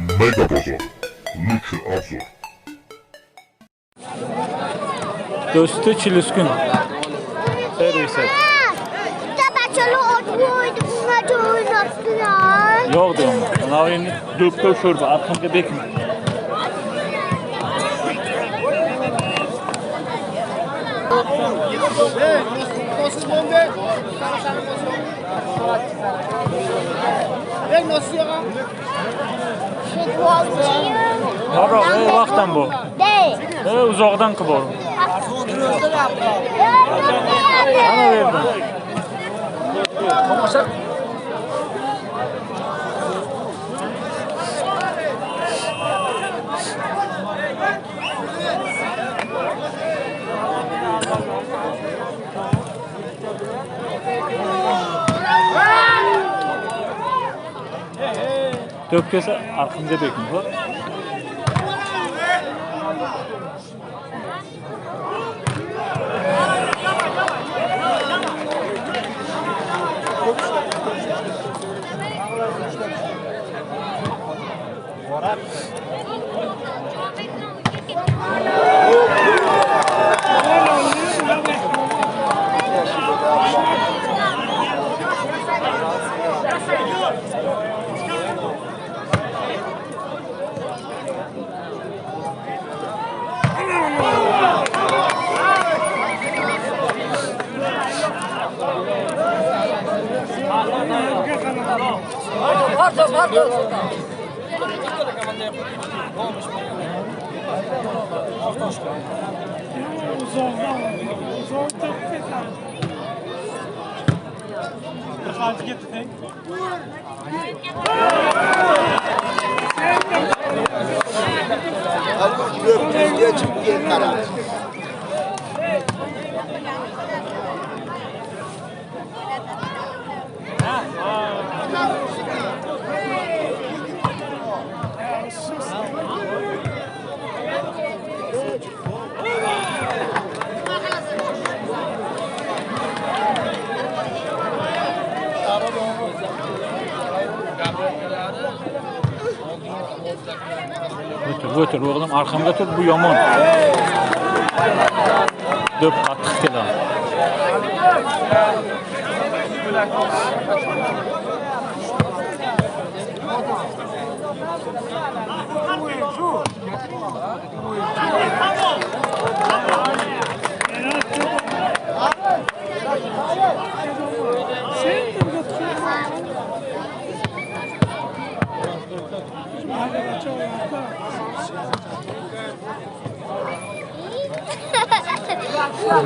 Мегабазар. Лучший обзор. Do'sti Chiliskun. Servisi. Bitta bachali ot qo'ydi, bungacha o'ynabdilar. Yo'q deyman. Mana endi do'pga sho'rba, arqonga bekin. Bor, vaqtdan bu. Uzoqdan qilib bor. Ana yerdan. Tomosha. Do'p kelsa arqonga bekin, xo'p? O'tir, o'g'lim, arqamga tur, bu yomon. Do'p qattiq keladi.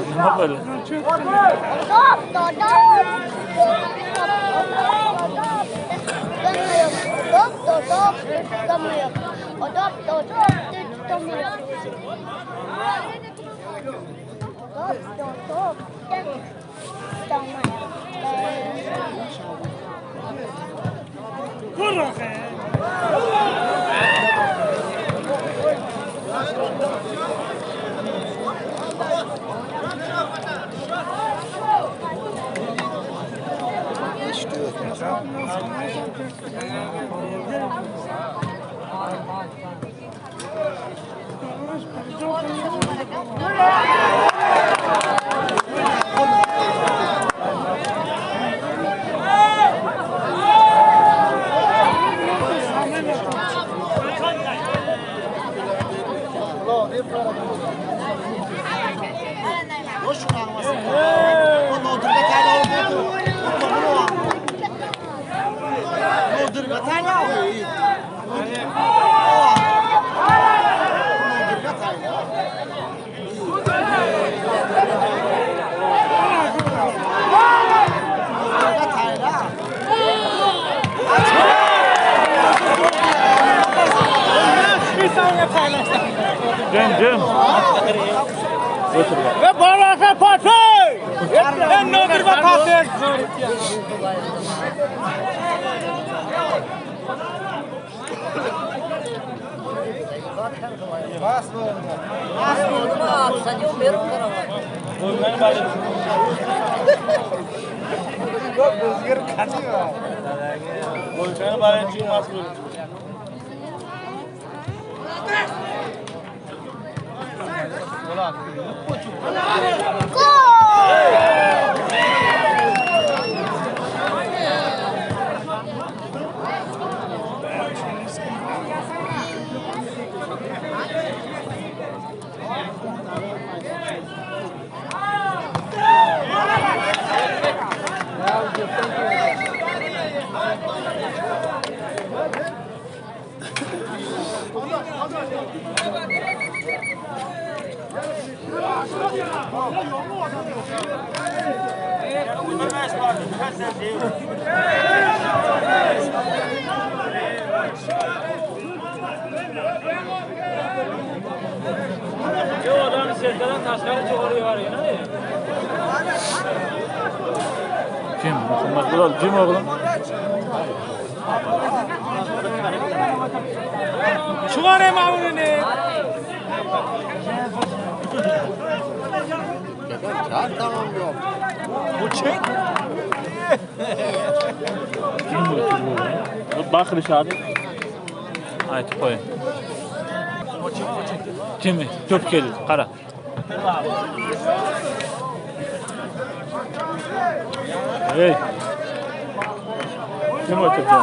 Nima bo'ldi? Jim. Ve baraka parti! En nodir va parti! Kim? Muhammad Bilal kim o'g'lim? Chuvare ma'munini. Kim bu? Baqirishadi. Aytib qo'ying. Kim? To'p keldi, qara. Ey. Kim o'tirdi?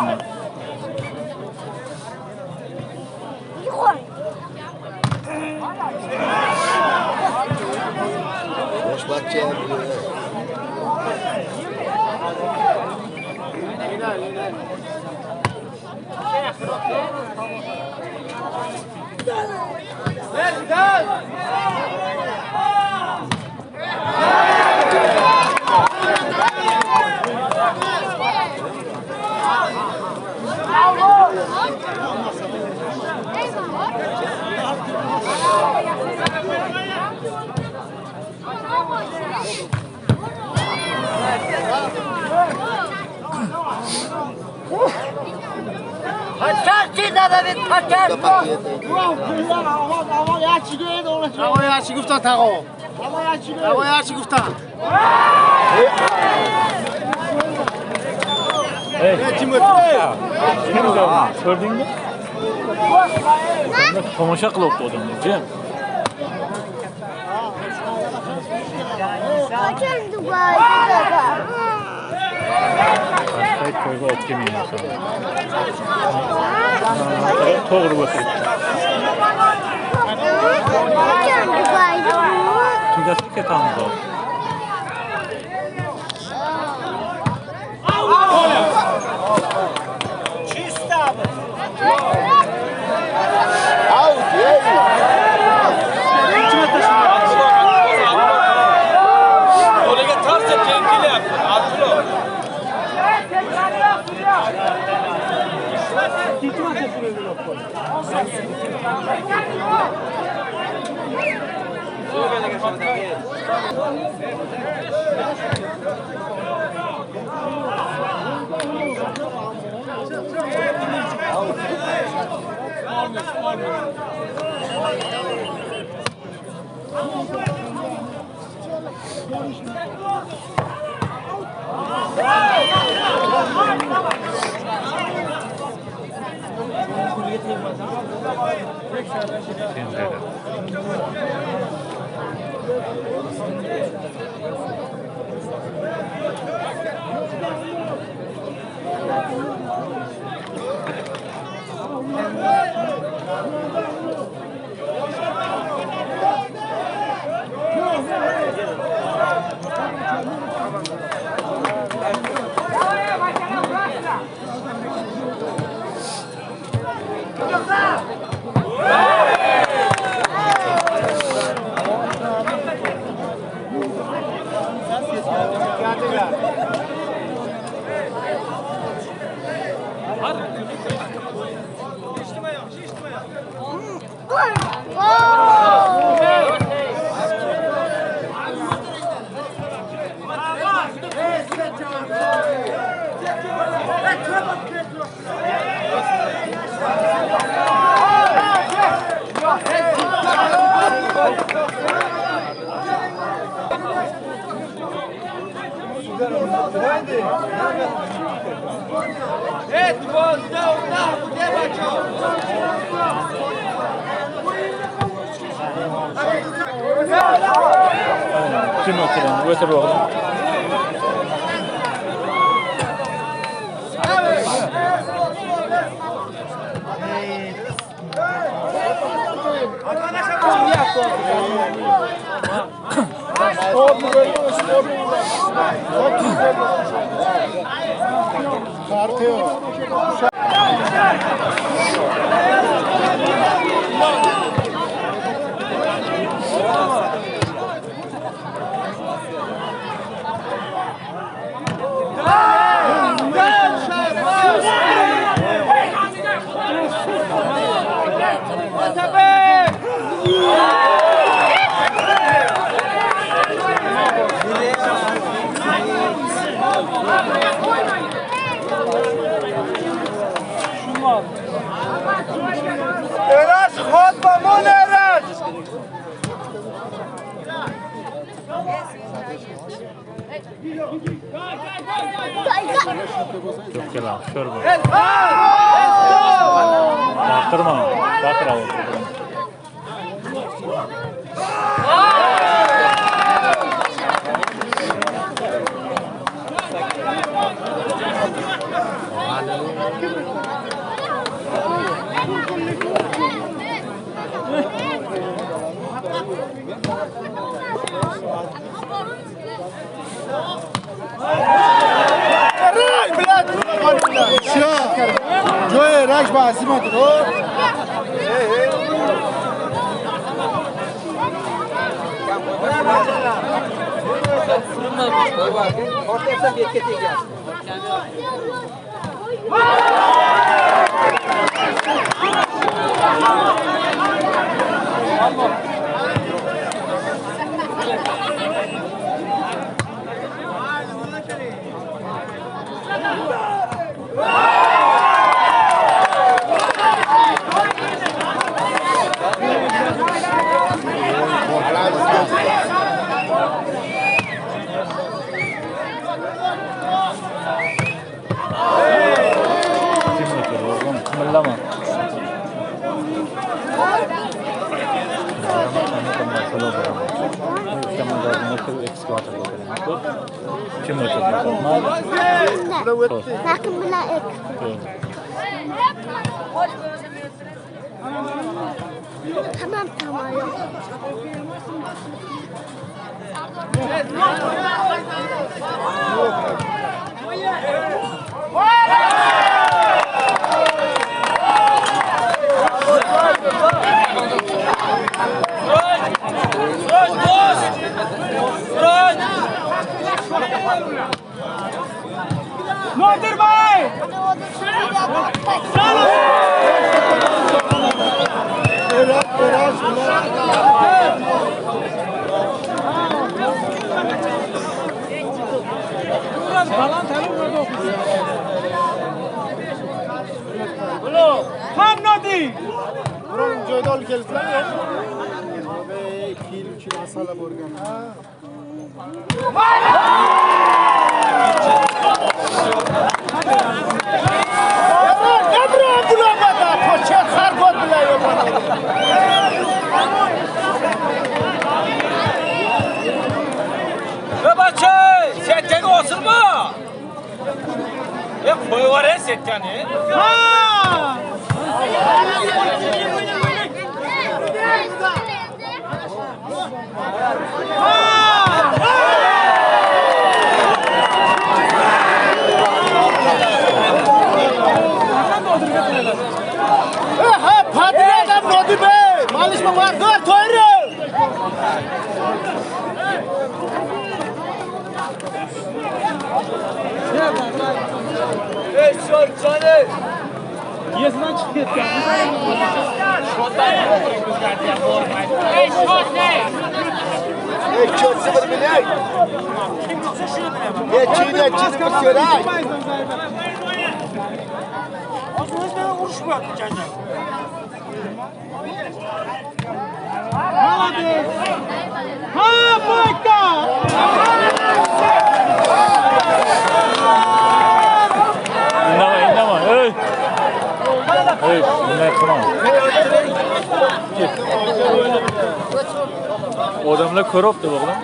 Ey. Kim ko'rdingmi? Tomosha qilyapti odamlar, jim. Qachon Dubayda? Boshqa to'yga olib kelmayman. To'g'ri o'tiribdi. Qachon Dubayda? Tugatib ketamiz hozir. Qo'liga tortib keyin kelyapti. Abdullo. Kim dedi? Kim o'tiradi? O'tir o'g'lim. Erash xod va mon Erash. Yo'q kelamiz, ko'r bo'l. Baqirma, baqira o'tir. جوی رش با عظیمت رو Kim o'tir o'g'lim, qimillama. Kim o'tir? Mayli. Nakın bilan ek. Tamam tamam yok. Nodir bey! Ham Nodir! Joyda olib keldilar. 2 yil 3 yil asala borgan. Setkaga osilma. E qo'yib yuboray setkani. Ha! Ha, padre adam Nodir bey. Malishma mardlar to'yri. Молодец! Ha, boyka! Indama, indama. Ey. Ey, bunday qilma. Ket. Odamlar ko'ryapti o'g'lim.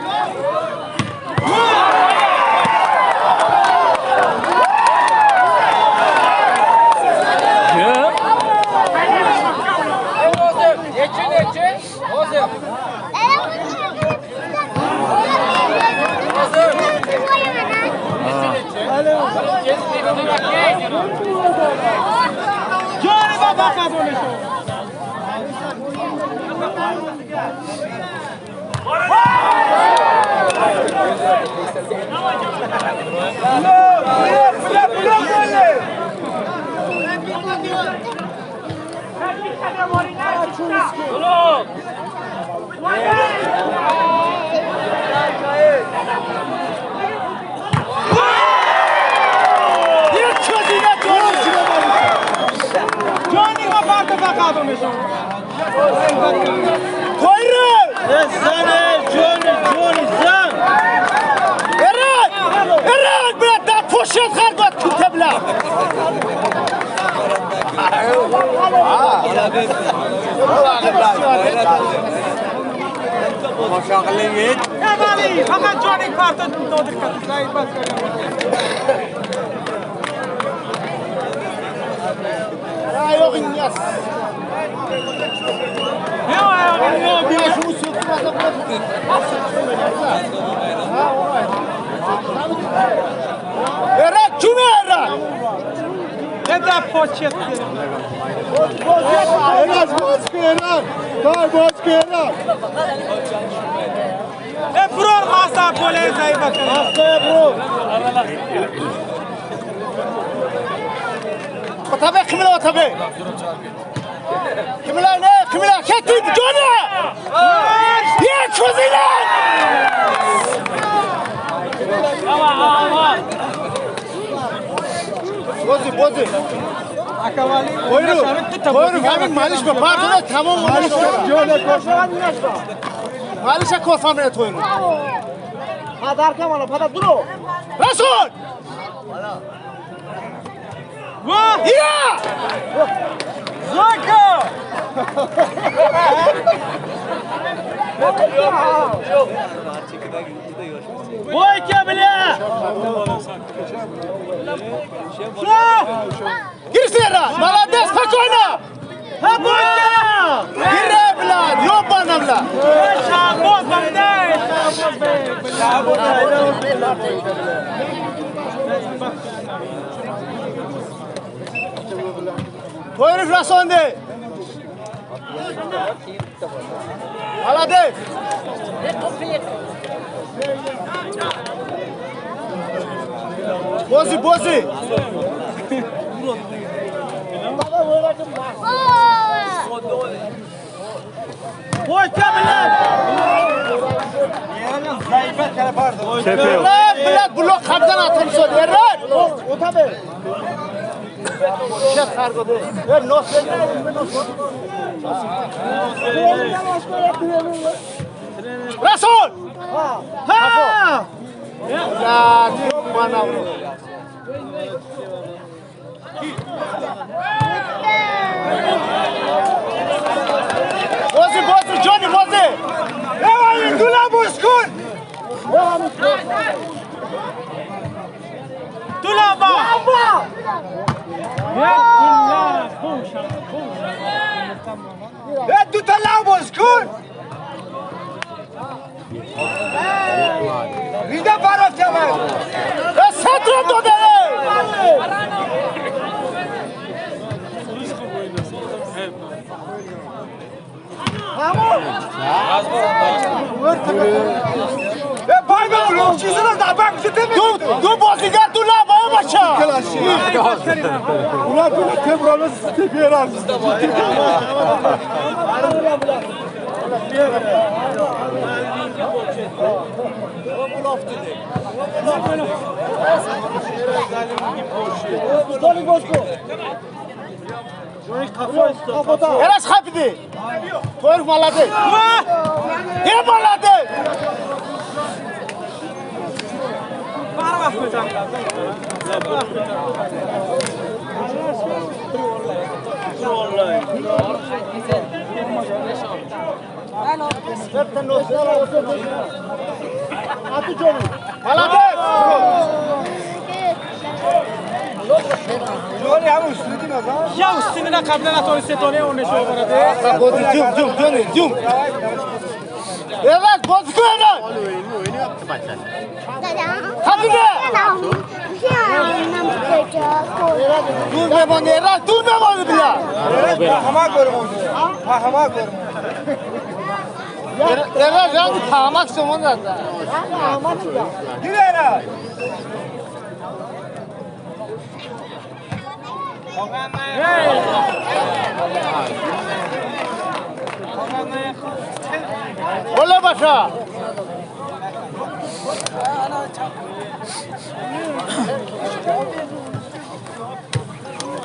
Ola başa.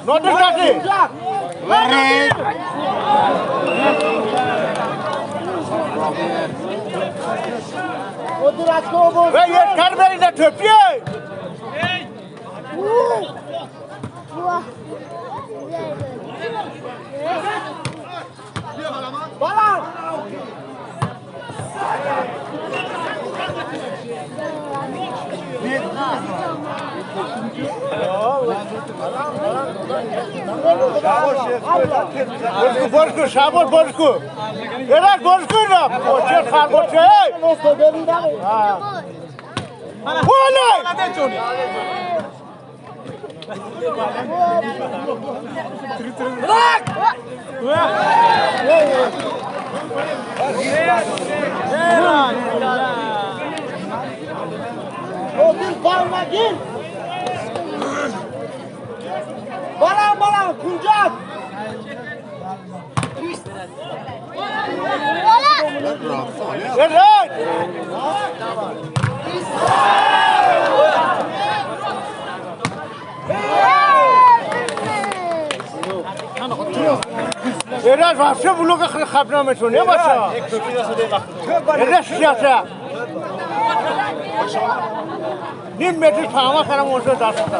Nodir kaçı. Ve yeter beni töpüyor. Borku, sabor borku. Era borku na. Pocher khar pocher. Wala. Baran baran kuncak. Evet. Era вообще блока хабна метоне бача. Era шиша. Ним метр фама карам ошо даста.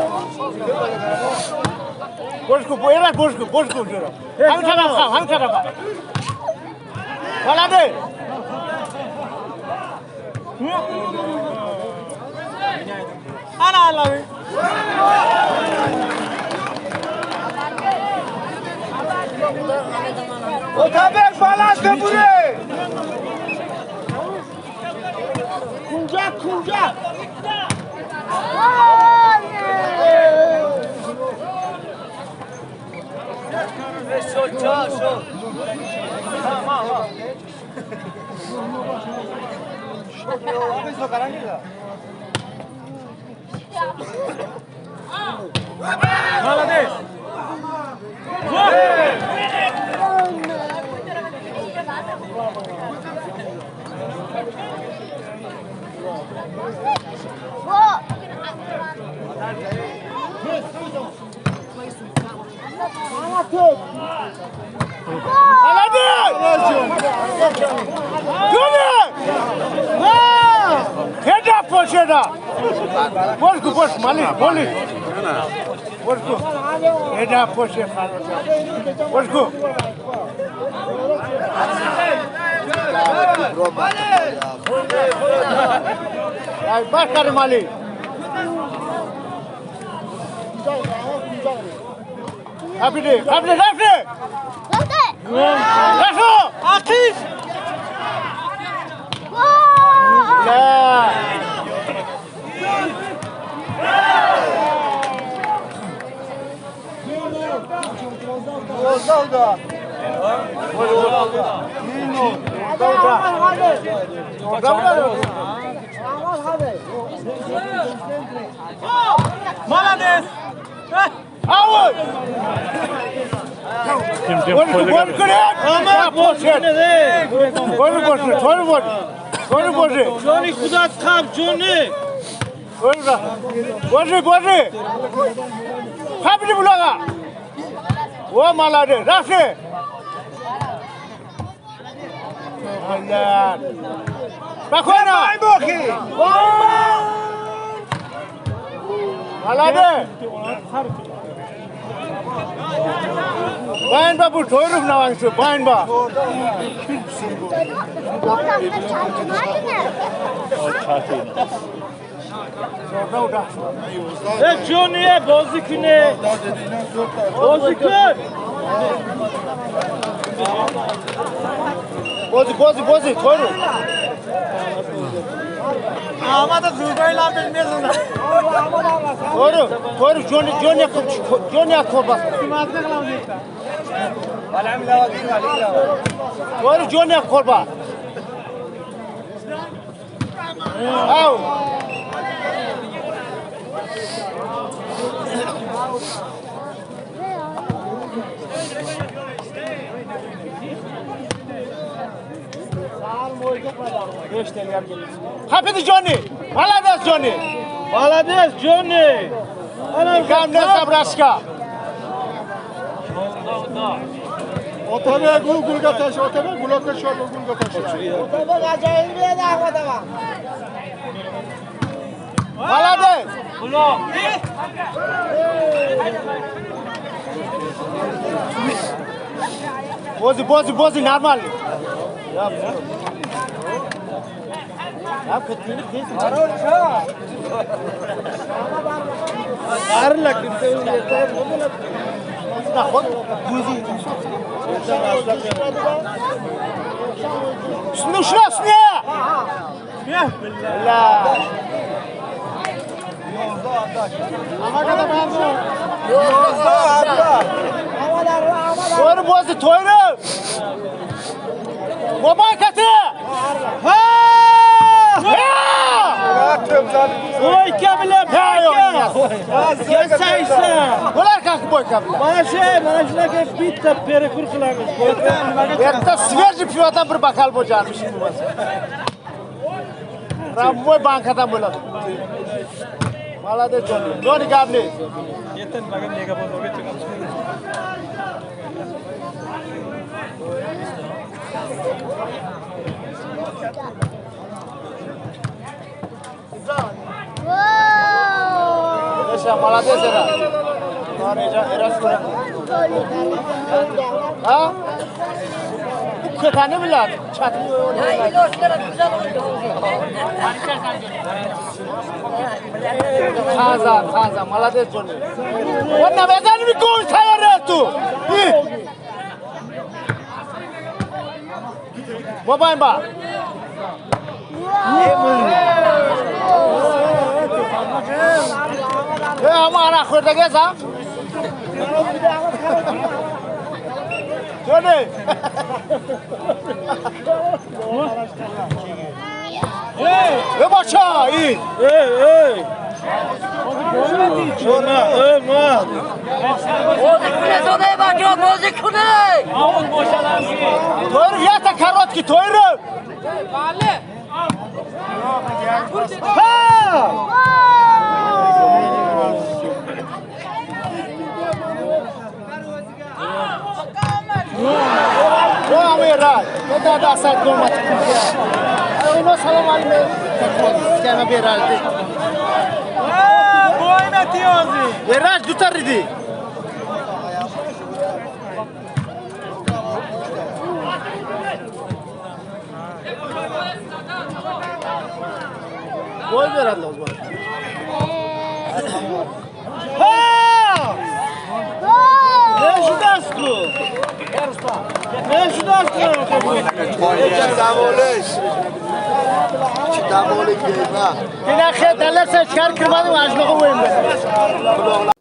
Бошку, era бошку, бошку жора. Хам чара хам, хам чара. Молодец. Ana Allah. Otabek balans bure. Kuncak kuncak. Молодец. Бошку, бошку, малыш, малыш. Бошку. Это после хорошо. Бошку. Башкар малыш. Хабиде, хабиде, хабиде. Хорошо. Akif. Да. Молодец. Авой! Jim jim Бошку, qo'liga бошку, бошку, бошку, бошку, бошку. Joni xudo chiqab joni. Бошку, бошку. Хабиде булага. О, молодец. Рахмет. Allah. Спокойно. Молодец. Bayan ba bu toyrup navangsu, bayan ba. E joniye bozikune. Bozikun. Bozi, bozi, bozi, toyrup. Ama da zurbayla bilmezsin. Toyrup, toyrup, joni, joni, joni akobas. Toyrup, joni akoba. Au. Хапиди Джонни! Молодец, Джонни! Молодец, Джонни! Gamle Sabrashka. Otabek Google'ga tash, Otabek blokka shor Google'ga tash. Молодец! Бози, бози, бози, нормально. Ustini ushla, ustini! La. To'g'ri bo'ldi, to'g'ri. Mo'may kati! Ha! Бойка bilan бойка. Bular как бойка bilan. Mana shu, mana shunaqa bitta перекур qilamiz. Erta свежий pivodan bir бокал bo'lgan ish bo'lmasa. Ramboy bankadan bo'ladi. Молодец, Johnny. Johnny Gabli. Esha, молодец era. Era era. Ha? Bu ketani biladi. Chatni Taza, taza, молодец, Johnny. Onna bezani bir gol tayyor tu. Mobayim ba. Ama ara xo'rdaga sa. Johnny. Ey bocha, ey. Ey, ey. Ma, ey, ma. To'g'ri, yata korotki, to'g'ri. Ha! Amira, da asal gomat. Ayno salom alaykum. Skema beraldi. Ha, bo'yna tiyozi. Beraj dutaridi. Gol beradi Osman. Ha! Ne shudasku? Ne shudasku? Dina xet, dalar sen chiqarib kirmading, ajnoqa o'yin.